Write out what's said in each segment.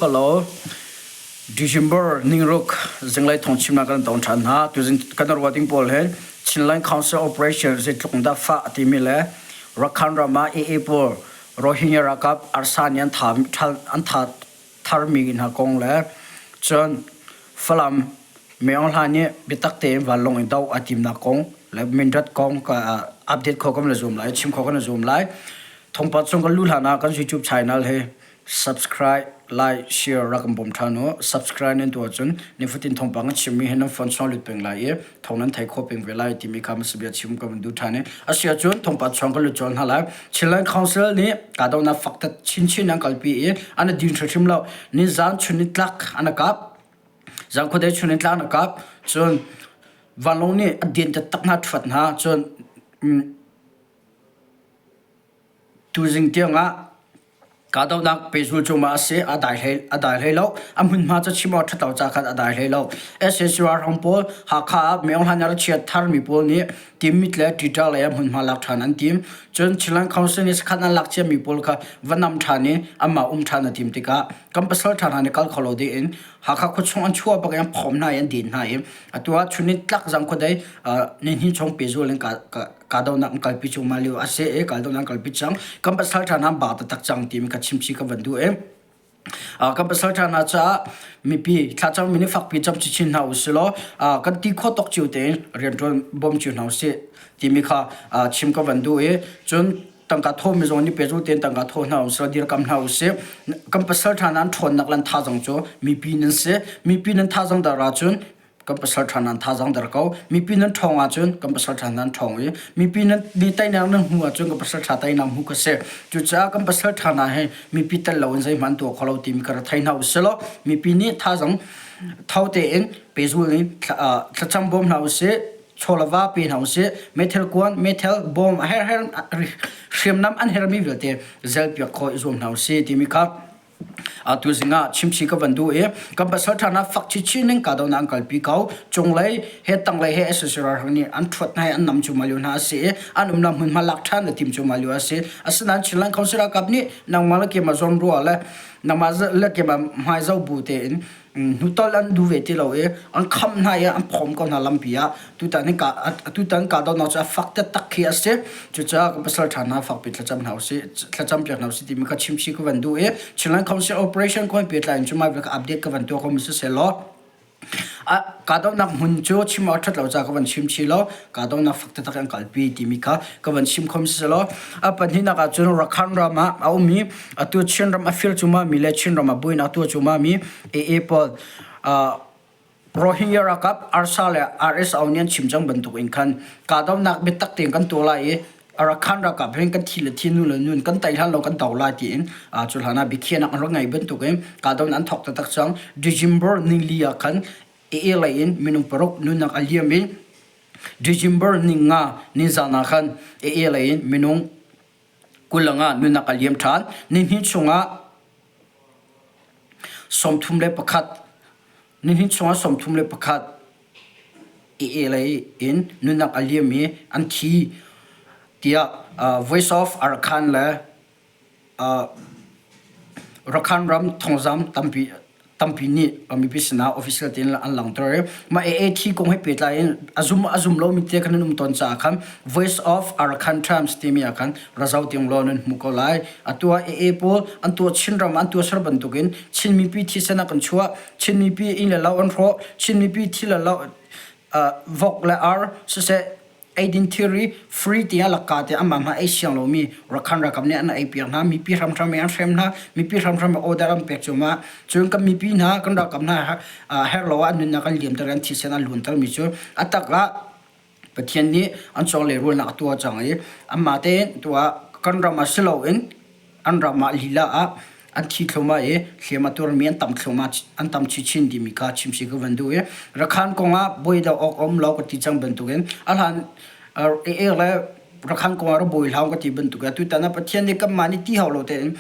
Hello. December ningruk zinglei thawngchimnak kan tong ṭhan hna. Tuzing kan ruah ding pawl hin Chinland Council Operation zeitluk in dah fah timi le Rakhine ram ah AA pawl Rohingya ralkap arsa nih an tha an tha tharmi hna kong le cun Falam Maung Hla nih biatak tein vanlawng in doh a timnak kong le Mindat kong ka update kho kan la zum lai, chim kho kan la zum lai. Thawngpang chung kan luh hlan ah kan YouTube channel hi subscribe, like, share rak kan bawm ṭhan u. Subscribe nan tuah cun nifatin thawngpang kan chimmi hi nan phone chung lut peng lai i thawng nan thei kho peng ve lai timi kha masabia chim ka van duh ṭhan i a si ahcun thawngpang chung kan lut colh hna lai. Chinland Council nih kahdohnak fak chinchin an kalpi i an i din hrimhrim lo. Nizan chun ni tlak an kap. Zan khuadei chun in tlang na kap. Cun vanlawng nih a din taktak hna ṭhuat hna. Cun tuzing tiangah kahdohnak pehzul cungah a si a dai hlei a dai hlei lo. A hmunhma cu chim awk ṭhat lo ca khan a dai hlei lo. SAC ralhrang pawl Hakha ah Maung Hlan a chiat tharmi pawl nih Timit le Twitter lei ah hmunhma lak ṭhan an tim. Cun Chinland Council nih sakhan an lak ciami pawl kha va nam ṭhan i anmah um ṭhan a tim tikah kan pasal ṭha hna nih kal kho lo ding Hakha khuachung an chuah bak i an phawm hna i an den hna i atu ah chun in tlak zang khuadei nihnih chung pehzul in kahdohnak an kalpi cuahmah lio a si i kahdohnak an kalpi cang. Kan pasal ṭha hna an ba taktak cang timi ka chimchih ka van duh i kan pasal ṭha hna caah mipi thlacam mi nih fakpi cam chinchin hna usih law kan ti khawh tawk cio tein rianṭuan bawm cio hna usih timi kha chim ka van duh i cun tangka thawmi zong nih pehzul tein tangka thaw hna usih dirkam hna usih. Kan pasal ṭha hna an ṭhawnnak le an thazaang cu mipi nan si. Mipi nan thazaang dar ahcun kan pasal ṭha hna an thazaang dar ko. Mipi nan ṭhawng ahcun kan pasal ṭha hna an ṭhawng i mipi nan mi teinak nan hmuh ahcun kan pasal ṭha teinak hmuh ka si. Cucaah kan pasal ṭha hna hi mipi tel loin zeihmanh an tuah kho lo timi ka ra thei hna usih law mipi nih thazaang tho tein pehzul in thlacam bawm hna usih. Chaw le va pe hna usih. Meithal kuan, meithal, bom a her her hriamnam an hermi vialte zelpiak khawh i zuam hna usih timi kha atu zing ah chimchi ka van duh i kan pasal ṭha hna fak chinchin in kahdohnak an kalpi ko. Cunglei he tanglei he SSR ralhrang nih an ṭhuat hna i an nam cuahmah lio hna a si i an umnak hmunhma lak ṭhan a tim cuahmah lio a si. Asinain Chinland Council ralkap nih nangmah le keimah zawn ruah le nangmah le keimah hmai zoh bu tein hnutol an duh ve ti lo i an kham hna i an phawm ko hna lampi ah tutan hi ka tutan kahdohnak cu a fak taktak khi a si. Cucaah kan pasal ṭha hna fakpi thlacam hna usih thlacam piak hna usih timi kha chimchih ka van duh i Chinland Council Operation kong pehtlai in cu mah vial kha update ka van tuah ko mi siseh law kahdohnak hmun cu chim awk a ṭhat lo caah ka van chim chih law kahdohnak fak taktak in an kalpi timi kha ka van chim khom siseh law a pahnihnak ah cun Rakhine ram ah a um i atu Chinram a fir cuahmahmi le Chinram ah buainak tuah cuahmahmi AA pawl Rohingya ralkap ARSA le RSO nih an chim cang bantuk in khan kahdohnak biatak tein kan tuah lai i Arakan ralkap hin kan thi le thi nu le nun kan tei hlan lo kan do lai tiin cu hlan ah biakhiahnak an rak ngei bantuk in kahdohnak an thawk taktak cang. December nili ah khan AA lei in minung paruk nunnak a liam i December ninga nizan ah khan AA lei in minung 20 ah nunnak a liam ṭhan. Nihnih chungah 31 nihnih chungah 31 AA lei in nunnak a liam i an thi tiah Voice of Arakan le Rakhine ram thongzam tampi tampi nih mipi sinah official tein an langhter i mah AAT kong he pehtlai in a zum a zum lomi te khan an um tawn caah khan Voice of Arakan Times timi ah khan razau tiang law nan hmu ko lai. Atu ah AA pawl an tuah Chinram an tuah ser bantukin Chin mipi thisen ah kan chuah Chin mipi inn le lo an hrawh Chin mipi thi le lo vok le ar siseh eidin thilri free tiah lakka te amah hma ei siang lomi Rakhan ralkap nih an ei piak hna mipi hramhram in an hrem hna mipi hramhram in order an pek cuahmah cun kan mipi hna kan ralkap hna herh lo ah an nunnak an liamter an thisen an luanter mi cu a tak ah Pathian nih an cawng lehrulnak a tuah cang i anmah tein tuah kan ram ah si loin an ram ah lila ah an thi thluahmah i hliam a tuarmi an tam thluahmah an tam chinchin timi kha chim si ka van duh i Rakhan kong ah buai do awk a um lo ka ti cang bantukin a hlan e le Rakhan kong ah ra buai hlah ka ti bantuk tutan ah Pathian nih kanmah nih ti hau lo tein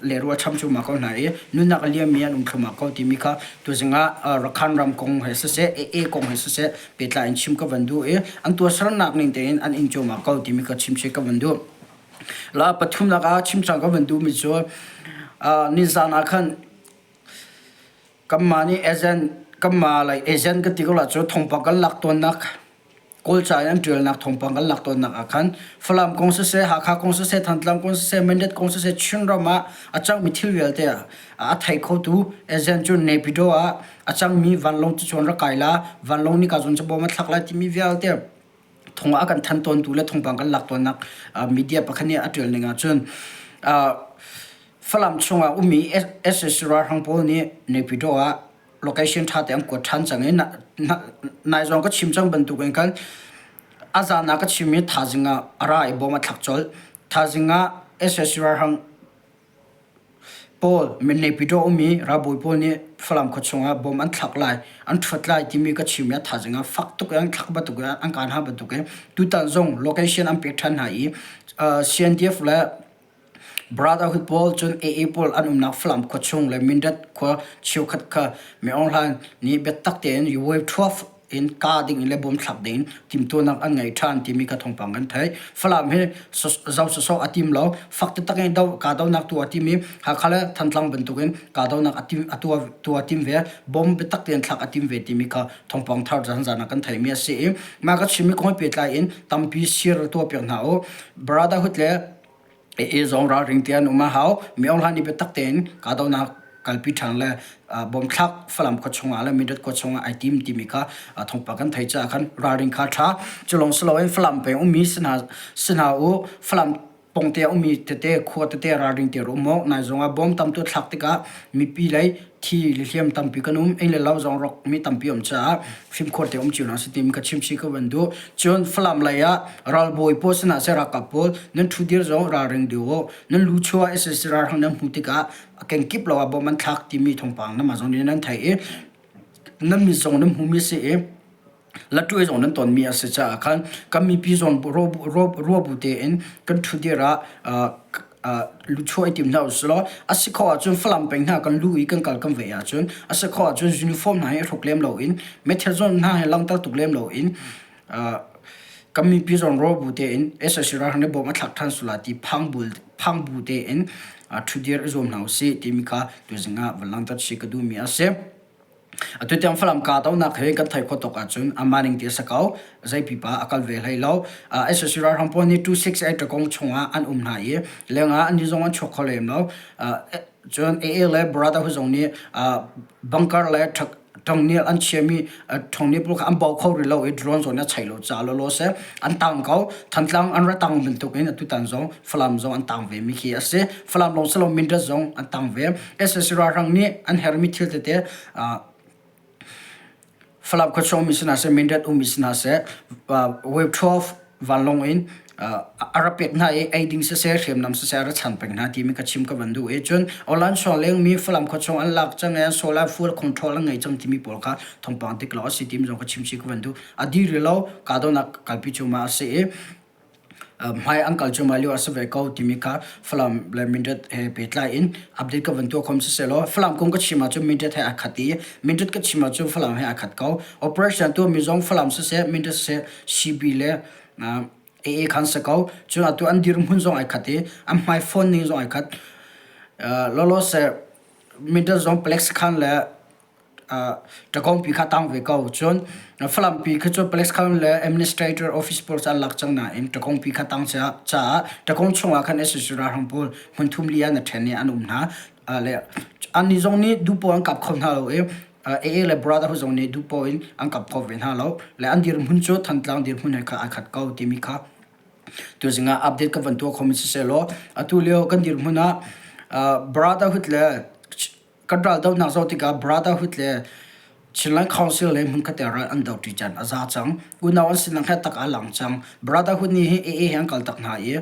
lerual cham cuahmah ko hna i nunnak a liammi an um thluahmah ko timi kha tuzing ah Rakhan ram kong he siseh AA kong he siseh pehtlai in chim ka van duh i an tuahsernak ning tein an in cuahmah ko timi kha chim si ka van duh. La pathumnak ah chim cang ka van duhmi cu nizan ah khan. Kanmah nih agent kanmah lei agent ka ti ko la cu thawngpang kan lak tawnnak Kawlca in an ṭialnak thawngpang kan lak tawnnak ah khan Falam kong siseh, Hakha kong siseh, Thantlang kong siseh, Mindat kong siseh, Chinram ah a cangmi thil vialte ah a thei khotu agent cu Naypyidaw ah a cangmi vanlawng cucuan rak kai la, vanlawng nih ka zawn cu bawm a thlak lai timi vialte thong ah a kan thanh tawntu le thawngpang kan lak tawnnak media pakhat nih a ṭial ning ahcun Falam chungah ummi sac ralhrang pawl nih Naypyidaw ah location ṭha te an kuat ṭhan cang i nai zong ka chim cang bantukin khan a zan ah ka chim i thaizing ah a ra i bom a thlak colh. Thaizing ah sac ralhrang pawl Naypyidaw ummi ralbawi pawl nih Falam khua chungah bom an thlak lai, an ṭhuat lai timi ka chim i a thaizing ah fak tuk in an thlak bantuk in an kaan hna bantuk in tutan zong location an pek ṭhan hna i CNDF le Brotherhood pawl cun AA pawl an umnak Falam khua chung le Mindat khua cheukhat kha Mi Aung Hlaing nih biatak tein wave 12 in kah ding in le bom thlak ding in timhtuahnak an ngei ṭhan timi kha thawngpang kan theih. Falam hi zoh sawsawh a tim lo. Fak taktak in do, kahdohnak tuah a tim i Hakha le Thantlang bantukin kahdohnak a tim, a tuah, tuah a tim ve. Bom biatak tein thlak a tim ve timi kha thawngpang thar zan ah kan theihmi a si i mah ka chimmi kong he pehtlai in tampi share tuah piak hna u. Brotherhood le AA zong ralring te an um a hau. Mi Aung Hlaing nih biatak tein kahdohnak kalpi ṭhan le bomthlak Falam khua chungah le Mindat khua chungah ai tim timi kha thawngpang kan theih caah khan ralring kha ṭha. Cu lawng si loin Falam peng ummi si hna si hna u Falam pongte a ummi tete khua tete ralring te um awk nai zongah bom tam tu thlak tikah mipi lei thi le hliam tampi kan um inn le lo zong rawk mi tampi um caah fimkhur te um cio hna si timi ka chim chih ka van duh cun Falam lei ah ralbawi pawl sinah seh ralkap pawl nan ṭhudir zong ralring deuh u nan lu chuah sac ralhrang nan hmuh tikah a kenkip lo ah bom an thlak timi thawngpang nan mah zong nih nan theih i nan mit zong nan hmumi si i Latuai zong nan tonmi a si caah khan kan mipi zawn ruabu tein kan ṭhudir ah luchuah i tim hna usih law a si khawh ahcun Falam peng hna kan lu i kan kal kan vei ahcun a si khawh ahcun uniform hna hi hruk lem loin meithal zawn hna hi langhter tuk lem loin kan mipi zawn ruabu tein sac ralhrang nih bom a thlak ṭhan sual lai ti phang bu tein ṭhudir i zuam hna usih timi kha tuzing ah van langhter chih ka duhmi a si. Atu tiang Falam kahdohnak hi kan theih khawh tuk ahcun amah ning ti a si ko. Zei pipa a kal ve hlei lo. SAC ralhrang pawl nih 268 ṭakong chungah an um hna i lengah annih zong an chuak kho lem lo. Cun AA le Brotherhood zong nih bunker le ṭongnil an chiami ṭhongnil pawl kha an bau kho rih lo i drone zong nih a chei lo caah lawlaw seh an tang ko. Thantlang an ra tang bantukin atutan zong Falam zong an tang ve mi khi a si. Falam lawng si lo Mindat zong an tang ve. Sac ralhrang nih an herhmi thil tete Falam khuachung ummi si hna seh, Mindat ummi si hna seh, wave 12 vanlawng in a ra pek hna i ei ding siseh, hriamnam siseh a ra chan peng hna timi ka chim ka van duh i cun online suang lengmi Falam khuachung an lak cang i an solar fuel control an ngei cang timi pawl kha thawngpang dik lo a si timi zong ka chim chih ka van duh. A dih rih lo, kahdohnak kalpi cu ma a si i hmai an kal cuahmah lio a si ve ko timi kha Falam le Mindat he pehtlai in update ka van tuah khom sisehlaw Falam kong ka chim ahcun Mindat he aa khat i Mindat ka chim ahcun Falam he aa khat ko. Operation tuahmi zong Falam siseh Mindat siseh CB le AA khan si ko. Cun atu an dirhmun zong ai khat i an hmai phone ning zong ai khat. Lawlaw seh Mindat zong palek sakhan le Ṭakawngpi kha tang ve ko. Cun Falampi kha cu Police Council le Administrator Office pawl cu an lak cang nain Ṭakawngpi kha tang caah Ṭakawng chungah khan sac ralhrang pawl hmun thum li ah na ṭhen i an um hna. Le annih zong nih duhpoh an kap kho hna lo i AA le Brotherhood zong nih duhpoh in an kap kho ve hna lo. Le an dirhmun cu Thantlang dirhmun he kha aa khat ko timi kha tuzing ah update ka van tuah khomi sisehlaw atu lio kan dirhmun ah Brotherhood le Kan raldohnak zoh tikah Brotherhood le Chinland Council le hmunkhat ah ral an doṭi caan a za cang. Unau an sinak he tak aa lang cang. Brotherhood nih hi AA he an kal tak hna i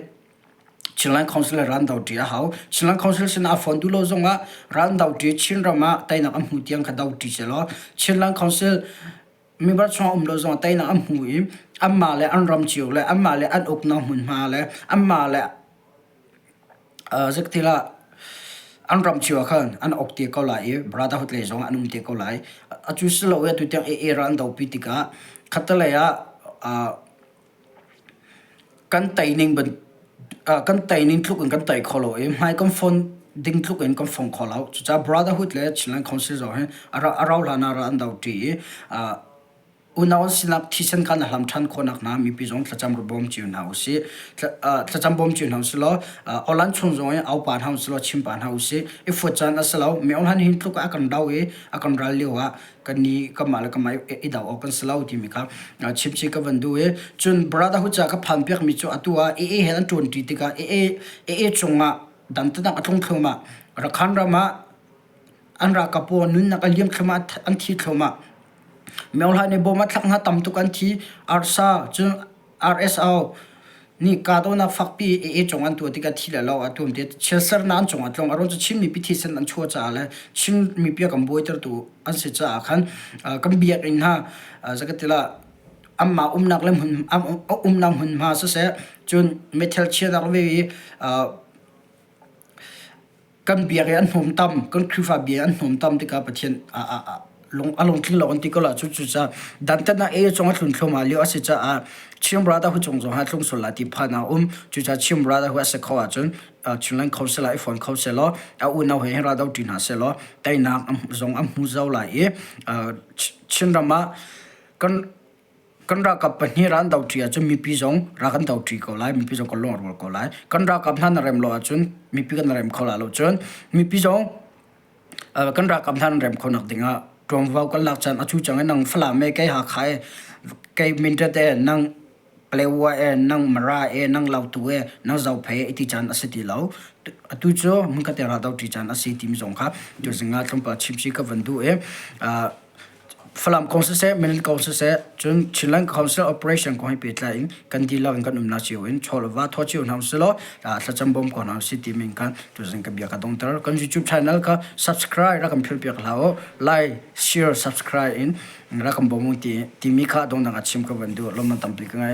Chinland Council le ral an doṭi a hau. Chinland Council sinah a fawn duh lo zongah ral an doṭi Chinram ah teinak an hmu tiang kha doṭi sehlaw Chinland Council member chungah um lo zongah teinak an hmu i anmah le an ram cio le anmah le an uknak hmunhma le anmah le Zeitik ah an ram cio ah khan an ok te ko lai i brotherhood lei zongah an um te ko lai. Atu si lo i atu tiang AA ral an dopi tikah khattelei ah kan tei ning kan tei ning tluk in kan tei kho lo i hmai kan fon. ding tluk in kan fong kho lo. Cucaah Brotherhood le Chinland Council zong hi a rau hlan ah ra an do ṭi i unau an sinak thisen kha na hlam ṭhan khawhnak hna mipi zong thlacam ra bawm cio hna usih. Thlacam bawm cio hna usih law awlan chung zong in au pa hna usih law chim pa hna usih. I fuat caan a si lo. Mi ohlan hin tluk a kan do i a kan ral lio ah kan ni kanmah le kanmah i do awk kan si lo timi kha chimchih ka van duh i cun Brotherhood ca ka phan piakmi cu atu ah AA he an ṭuanṭi tikah AA AA cungah dantatnak a tlung thluahmah. Rakhan ram ah an ralkap pawl nunnak a liam thluahmah an thi thluahmah. Myohla nih bawm a thlak hna tam tuk an thi. Arsa cun RSO nih kahdohnak fakpi AA cung an tuah tikah thi le lo a tuam ti chiatsernak an cungah tlung. A ruang cu Chin mipi thisen an chuah caah le Chin mipi a kan buaitertu an si caah khan kan biakinn hna zakatila anmah umnak le hmun umnak hmunhma siseh cun meithal chiahnak ve i kan biak i an hnawmtam kan Khrihfa bia an hnawmtam tikah Pathian lung a lungtling lo an ti ko la cu cucaah dantatnak e cung a tlun thluahmah lio a si caah Chin Brotherhood cung zong ah tlung sual la ti phan a um cucaah Chin Brotherhood a si kho ahcun Chinland kho sela i fon kho selaw a unau he hin ra do ṭi hna selaw teinak zong a hmu zau lai i Chinram ah kan kan ralkap pahnih ra an doṭi ahcun mipi zong ra kan doṭi ko lai mipi zong kan lung a rual ko lai kan ralkap hna na rem lo ahcun mipi kan rem kho la lo cun mipi zong kan ralkap hna nan rem kho nak dingah ṭuanvo kan lak caan a cu cang i nang Falam e kei Hakha e kei Mindat e nang Palewa e nang Mara e nang Lautu e nang Zophei e ti caan a si ti lo atu cu hmunkhat te ra doṭi caan a si timi zong kha tuzing ah tlawmpal chimchih ka van duh i Falam kong siseh, Minung kong siseh, cun Chinland Council Operation kong he pehtlai in kan dihlak in kan umnak cio in chaw le va thaw cio hna usih law thlacam bawm ko hna usih timi in khan tuzing ka bia ka dongter. Kan YouTube channel kha subscribe rak kan philh piak hlah u. Like, share, subscribe in rak kan bawm u ti timi kha dongdang ah chim ka van duh. Lawmman tampi ka ngei.